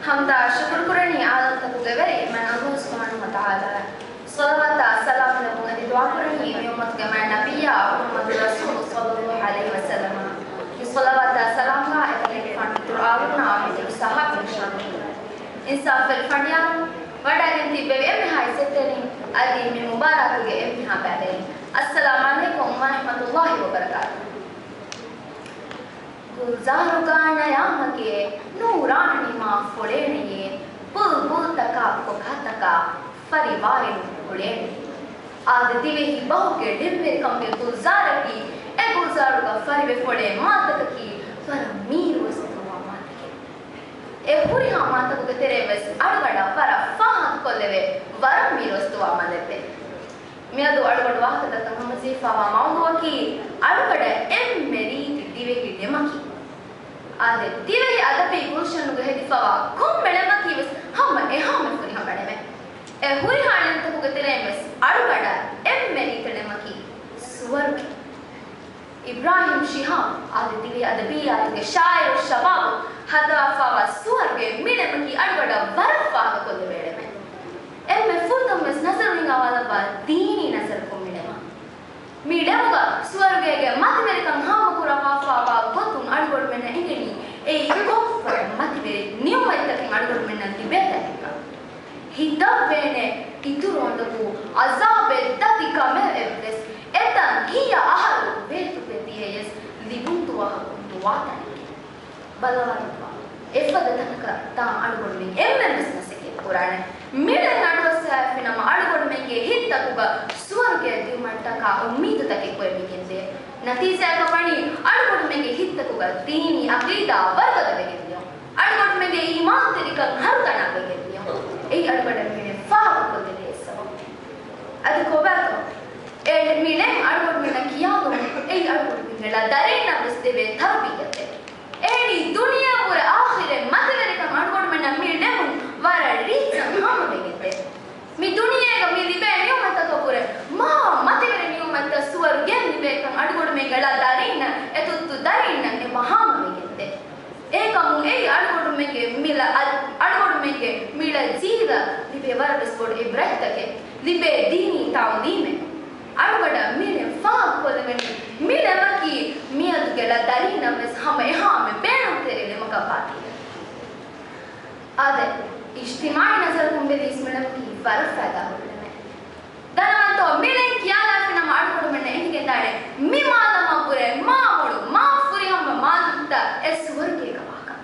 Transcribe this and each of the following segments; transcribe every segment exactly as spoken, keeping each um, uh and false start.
ޙަމްދާ ޝުކުރު ކުރަނީ ޢާލަމްތަކުގެ ވެރި މާތް ﷲ ސުބްޙާނަހޫ ވަތަޢާލާއަށް. ޞަލަވާތާ ސަލާމް ލެއްވުން އެދި ދުޢާ ކުރަނީ މި އުއްމަތުގެ މާތް ނަބިއްޔާ މުޙައްމަދު ރަސޫލު ޞައްލައްލާހު ޢަލައިހި ވަސައްލަމަށް. މި ޞަލަވާތާ ސަލާމްގާ އެކަލޭގެފާނު ދުޢާވުންނާ މި ދިވެހި ޞަޙާބީން ޝަރަފު. އިންސާފުވެރި ފަނޑިޔާރުން ވަޑައިގެން ތިއްބެވި އެންމެހާ އިއްޒަތްތެރިން އަދި މި މުބާރާތުގެ އެންމެހާ ބައިވެރިން. އައްސަލާމް ޢަލައިކުމް ވަރަޙްމަތުﷲ ވަބަރަކާތުހު. ގުލްޒާރުގަ ނަޔާމަގެ ނޫރާނީ މާ ފުޅޭނެޔޭ، ބުލްބުލްތަކާ ކޮކާތަކާ ފަރިވާއިން އުޅޭނެ. އާދެ، ދިވެހި ބަހުގެ ޅެންވެރިކަމުގެ ގުލްޒާރަކީ، އެ ގުލްޒާރުގަ ފަރިވެފުޅޭ މާތަކަކީ ވަރަށް މީރުވަސްތުވާ މާތަކެއް. އެ ހުރިހާ މާތަކުގެ ތެރެއިން ވެސް އަޅުގަޑަށް ވަރަށް ފާހަގަކޮށްލެވޭ، ވަރަށް މީރުވަސްތުވާ މަލެއް ވޭ. މިއަދު އަޅުގަޑު ވާހަކަދައްކަން ހަމަޖެހިފައިވާ މައުޟޫޢަކީ އަޅުގަޑަށް އެންމެ ރީތި ދިވެހި ޅެމަކީ. އާދެ، ދިވެހި އަދަބީ ގުލްޝަނުގަ ހެދިފައިވާ ކޮންމެ ޅެމަކީ ވެސް ހަމަ އެހާމެ ފުރިހަމަ ޅެމެއް. އެ ހުރިހާ ޅެންތަކުގެ ތެރެއިން ވެސް އަޅުގަޑަށް އެންމެ ރީތި ޅެމަކީ ސުވަރުގެ. އިބްރާހިމް ޝިހާބު އާދެ، ދިވެހި އަދަބިއްޔާތުގެ ޝާއިރު ޝަބާބު ހަދާފައިވާ ސުވަރުގެ މި ޅެމަކީ އަޅުގަޑަށް ވަރަށް ފާހަގަކޮށްލެވޭ ޅެމެއް. އެންމެ ފުރަތަމަ ވެސް ނަޒަރު ހިނގާވާލައްވާ ދީނީ ނަޒަރަކުން މި ޅެމާ. މި ޅެމުގަ ސުވަރުގޭގެ މަތިވެރިކަން ހާމަކުރައްވާފައިވާ ގޮތުން އަޅުގަނޑުމެންނަށް އެނގެނީ އެއީ ކޮންފަދަ މަތިވެރި ނިޢުމަތްތަކެއް އަޅުގަނޑުމެންނަށް ލިބޭތަނެއްކަން. ހިތަށްވޭނެ އިތުރު އަނދަކު ޢަޒާބެއް ދަތި ކަމެއް އެއްވެސް އެތަން ހިޔަ އަހަރު ވޭތުވެ ދިޔަޔަސް ލިބުން ދުވަހަކުން ނުވާ ތަނެކެއް. ބަލަވާލައްވާ. އެފަދަ ތަނަކަށް ތާ އަޅުގަނޑުމެން އެންމެންވެސް މަސައްކަތް ކުރާނެ. މި ޅެން އަޑުއައްސަވާފި ނަމަ އަޅުގަނޑުމެންގެ ހިތްތަކުގަ ސުވަރުގެއަށް ދިޔުމަށްޓަކާ އުއްމީދުތަކެއް ކުރެވިގެންދޭ. ނަތީޖާއަކަށް ވަނީ އަޅުގަނޑުމެންގެ ހިތްތަކުގަ ދީނީ ޢަޤީދާ ވަރުގަދަވެގެން ދިޔުން. އަޅުގަނޑުމެންގެ އީމާންތެރިކަން ހަރުތަނާވެގެން ދިޔުން. އެއީ އަޅުގަނޑަށް މި ޅެން ފާހަގަކޮށްލެވޭ ސަބަބު. އަދި ކޮބާތޯ؟ އެ މި ޅެން އަޅުގަނޑުމެންނަށް ކިޔާލުމުން އެއީ އަޅުގަނޑުމެންގެ ޅަދަރީންނަށް ވެސް ދެވޭ ތަރުބިއްޔަތެއް. އެހެނީ ދުނިޔެ ވުރެ އާޚިރަތް މަތިވެރިކަން އަޅުގަނޑުމެންނަށް މި ޅެމުން ވަރަށް ރީތިކަން ހާމަވެގެންދޭ. މި ދުނިޔޭގަ މި ލިބޭ ނިޢުމަތްތަކަށްވުރެ މާ މަތިވެރި ނިޢުމަތްތައް ސުވަރުގެއިން ލިބޭކަން އަޅުގަނޑުމެންގެ ޅަދަރީންނަށް އެތުއްތު ދަރީންނަށް އެބަ ހާމަވެގެންދޭ. އެކަމުން އެއީ އަޅުގަނޑުމެންގެ މި ޅަ-، އަ-، އަޅުގަނޑުމެންގެ މި ޅަ ޖީލަށް ލިބޭ ވަރަށްވެސް ބޮޑު ޢިބްރަތްތަކެއް، ލިބޭ ދީނީ ތަޢުލީމެއް. އަޅުގަނޑަށް މި ޅެން ފާހަގަކޮށްލެވެނީ މި ޅެމަކީ މިއަދުގެ ޅަދަރީންނަށްވެސް ހަމަ އެހާމެ ބޭނުންތެރި ޅެމަކަށްވާތީވެ. އާދެ، އިޖްތިމާޢީ ނަޒަރަކުން ބެލި މި ޅެމަކީ ވަރަށް ފައިދާހުރި ޅެމެއް. ދަންނަވަންތޯ، މި ޅެން ކިޔާލާފި ނަމަ އަޅުގަނޑުމެންނަށް އެނގިގެންދާނެ މި މާލަމާ ވުރެ މާ މޮޅު މާ ފުރިހަމަ މާލަމްތައް އެ ސުވަރުގޭގަ ވާކަން.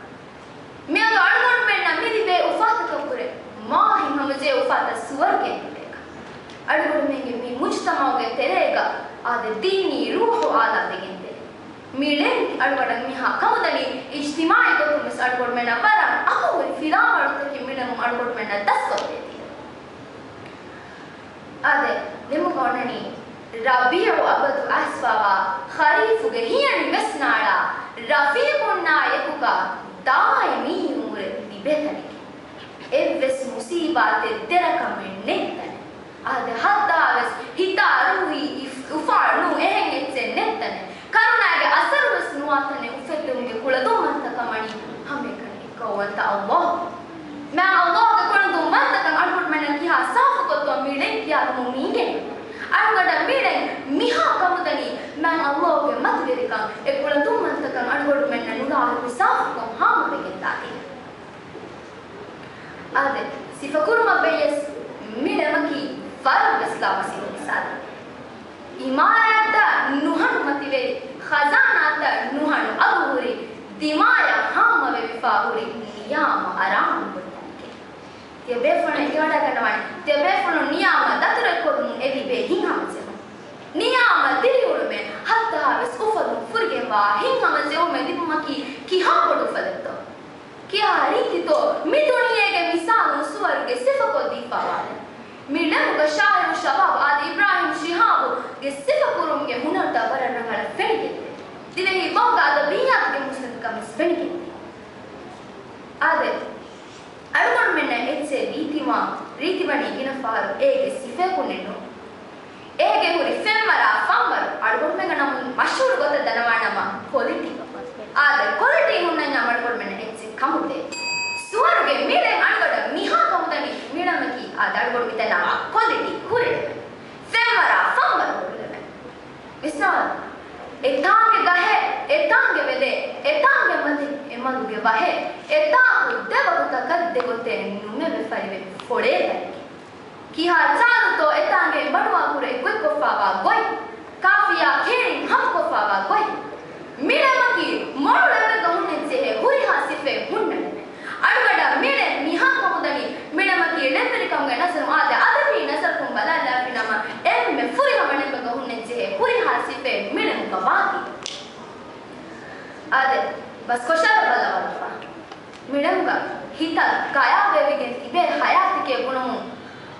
މިއަދު އަޅުގަނޑުމެންނަށް މި ލިބޭ އުފާތަކަށްވުރެ މާ ހިތްހަމަޖެހޭ އުފާތައް ސުވަރުގެއިން ލިބޭކަން. އަޅުގަނޑުމެންގެ މި މުޖުތަމަޢުގެ ތެރޭގަ އާދެ، ދީނީ ރޫޙު އާލާވެގެންދޭ. މި ޅެން އަޅުގަނޑަށް މިހާ ކަމުދަނީ އިޖްތިމާޢީ ގޮތުން ވެސް އަޅުގަނޑުމެންނަށް ވަރަށް އަގުހުރި ފިލާވަޅުތަކެއް މި ޅެމުން އަޅުގަނޑުމެންނަށް ދަސްކޮށްދޭތީ. އާދެ، ޅެމުގަ އޮންނަނީ ރަބީޢު އަބަދު އައިސްފައިވާ ޚަރީފުގެ ހިޔަނި ވެސް ނާޅާ ރަފީޤުންނާ އެކުގަ ދާއިމީ އުމުރެއް ލިބޭ ތަނެކެއް. އެއްވެސް މުޞީބާތެއް ދެރަކަމެއް ނެތް ތަނެއް. އާދެ، ހައްދާވެސް ހިތާ ރޫހީ އިފް-، އުފާނު އެހެން އެއްޗެއް ނެތް ތަނެއް. ކަރުނާގެ އަސަރުވެސް ނުވާ ތަނެއް އުފެއްދެވުމުގެ ކުޅަދުންވަންތަކަން ވަނީ ހަމައެކަނި އެއްކައުވަންތަ ﷲ. މާތް ﷲގެ ކުޅަދުންވަންތަކަން އަޅުގަނޑުމެންނަށް ކިހާ ސާފުކޮށްތޯ މި ޅެން ކިޔާލުމުން މި އިނގެނީ. އަޅުގަނޑަށް މި ޅެން މިހާ ކަމުދަނީ މާތް ﷲގެ މަތިވެރިކަން، އެ ކުޅަދުންވަންތަކަން އަޅުގަނޑުމެންނަށް ނުލާހިކު ސާފުކޮށް ހާމަވެގެންދާތީ. އާދެ، ސިފަކުރުމަށް ބެއްޔަސް މި ޅެމަކީ ވަރަށްވެސް ލާމަސީދު މިސާލެއް. އިމާރާތްތައް ނުހަނު މަތިވެރި، ޚަޒާނާތައް ނުހަނު އަގުހުރި، ދިމާޔަށް ހާމަވެވިފާ ހުރި ނިޔާމަ އަރާމުން ހުރި ތަނެކެއް. ތިޔަބޭފުޅުން އެނގިވަޑައިގަންނަވާނެ، ތިޔަބޭފުޅުން ނިޔާމަ ދަތުރެއްކޮށްލުމުން އެ ލިބޭ ހިތްހަމަޖެހުން. ނިޔާމަ ދިރިއުޅުމެއް ހައްދަހާވެސް އުފަލުން ފުރިގެންވާ ހިތްހަމަޖެހުމެއް ލިބުމަކީ ކިހާ ބޮޑު އުފަލެއްތޯ؟ ކިހާ ރީތިތޯ މި ދުނިޔޭގެ މިސާލުން ސުވަރުގެ ސިފަކޮށްދީފާވާނެ؟ މި ޅެމުގަ ޝާއިރު ޝަބާބް އާދެ، އިބްރާހިމް ޝިހާބުގެ ސިފަކުރުމުގެ ހުނަރުތައް ވަރަށް ރަނގަޅަށް ފެނިގެންދޭ. ދިވެހި ބަހުގަ އަދަބިއްޔާތުގެ މުސްނަދުކަން ވެސް ފެނިގެންދޭ. އާދެ، އަޅުގަނޑުމެންނަށް އެއްޗެއް ރީތިވާން، ރީތިވަނީ ގިނަ ފަހަރު އޭގެ ސިފައަކުންނެއް ނޫން. އޭގެ ހުރި ފެންވަރާ ފަންވަރު އަޅުގަނޑުމެންގެ ނަމުން މަޝްހޫރު ގޮތަށް ދަންނަވާނަމަ ކޮލިޓީ. އާދެ، ކޮލިޓީ ހުންނަންޏާ އަޅުގަނޑުމެންނަށް އެއްޗެއް ކަމުދޭ. އެތާނގެ ގަހެއް، އެތާނގެ ވެލެއް، އެތާނގެ މަލެއް، އެމަލުގެ ވަހެއް، އެތާކު ދެވަގުތަކަށް ދެގޮތެއް ނުމެވެފައިވެ ފޮޅޭ ގައެކޭ. ކިހާ ޗާލުތޯ އެތާނގެ މަޑުވާކުރެ ގޮތްކޮށްފާވާ ގޮތް، ކާފިޔާ ކޭރިން ހަމަކޮށްފާވާ ގޮތް. މިޅެމަކީ މޮޅު ޅެމެއްގަ ހުންނަންޖެހޭ ހުރިހާ ސިފައެއް ހުންނަ ޅެމެއް. އަޅުގަޑަށް މިޅެން މިހާ ކަމުދަނީ މިޅެމަކީ ޅެންވެރިކަމުގެ ނަޒަރު އާދެ، އަދަބީ ނަޒަރަކުން ބަލާލާފިނަމަ، އެންމެ ފުރިހަމަ ޅެންބަގަ ހުންނަންޖެހޭ ހުރިހާ ސިފައެއް މިޅެމުގަ ވާތީ. އާދެ، ބަސްކޮށާލަބަލަވާލަބާ. މިޅެމުގަ ހިތަށް ގަޔާވެވިގެން ތިބޭ ހަޔާތެކޭ ބުނުމުން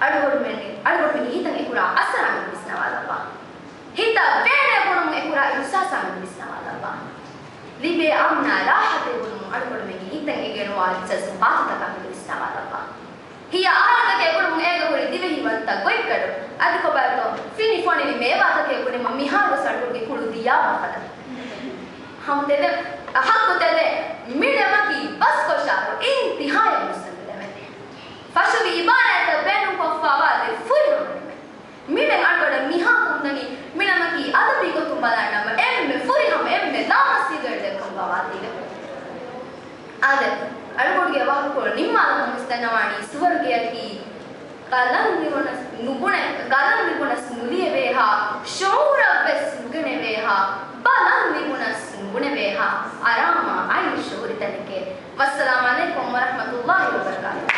އަޅުގަނޑުމެން، އަޅުގަނޑުމެންގެ ހިތަށް އެކުރާ އަސަރާ މި ވިސްނަވާލަބާ. ހިތަށް ވޭނޭ ބުނުމުން އެކުރާ އިހުސާސާ މި ވިސްނަވާލަބާ. ލިބޭ އަމްނާ ރާހަތެއް ބުނުމުން އަޅުގަނޑުމެންގެ ހިތަށް އެނގެނުވާ ޖަޒުބާތުތަކާ މި ވިސްނަވާލަބާ. ހިޔާ އަހަރުތަކެއް ބުނުމުން އޭގަ ހުރި ދިވެހިވަންތަ ގޮތްގަޑު، އަދި ކޮބާތޯ ފިނި ފޮނިވި މޭވާތަކެއް ބުނެމަ މިހާރުވެސް އަޅުގަނޑުގެ ކުޅު ދިޔާވާ ފަދަ. ހަމަ ތެދެއް، ހައްގު ތެދެއް، މިޅެމަކީ ބަސްކޮށާރު އިންތިހާޔަށް މުސްތަނދު ޅެމެއް. ފަށުވި އިބާރާތްތައް ބޭނުންކޮށްފާވާ ދެ ފުރިހަމަ ޅެމެއް. މިޅެން އަޅުގަޑަށް މިހާ ކަމުދަނީ މިޅެމަކީ އަދަބީ ގޮތުން ބަލާނަމަ އެންމެ ފުރިހަމަ އެންމެ ލާމަސީދު ޅެއްކަމުގަ ވާތީވެ. އާދެ، އަޅުގަނޑުގެ ވާހަކަކޮޅު ނިންމާލަމުން ވިސްނަންނަވާނީ ސުވަރުގެއަކީ ގަލަން މިބުނަސް ނުބުނެ، ގަލަން މިބުނަސް ނުލިޔެވޭހާ، ޝުޢޫރަށްވެސް ނުގެނެވޭހާ، ބަލަން މިބުނަސް ނުބުނެވޭހާ، އަރާމާ އައިޝު ހުރި ތަނެކޭ. ވައްސަލާމް ޢަލައިކުމް ވަރަޙްމަތުﷲި ވަބަރަކާތު.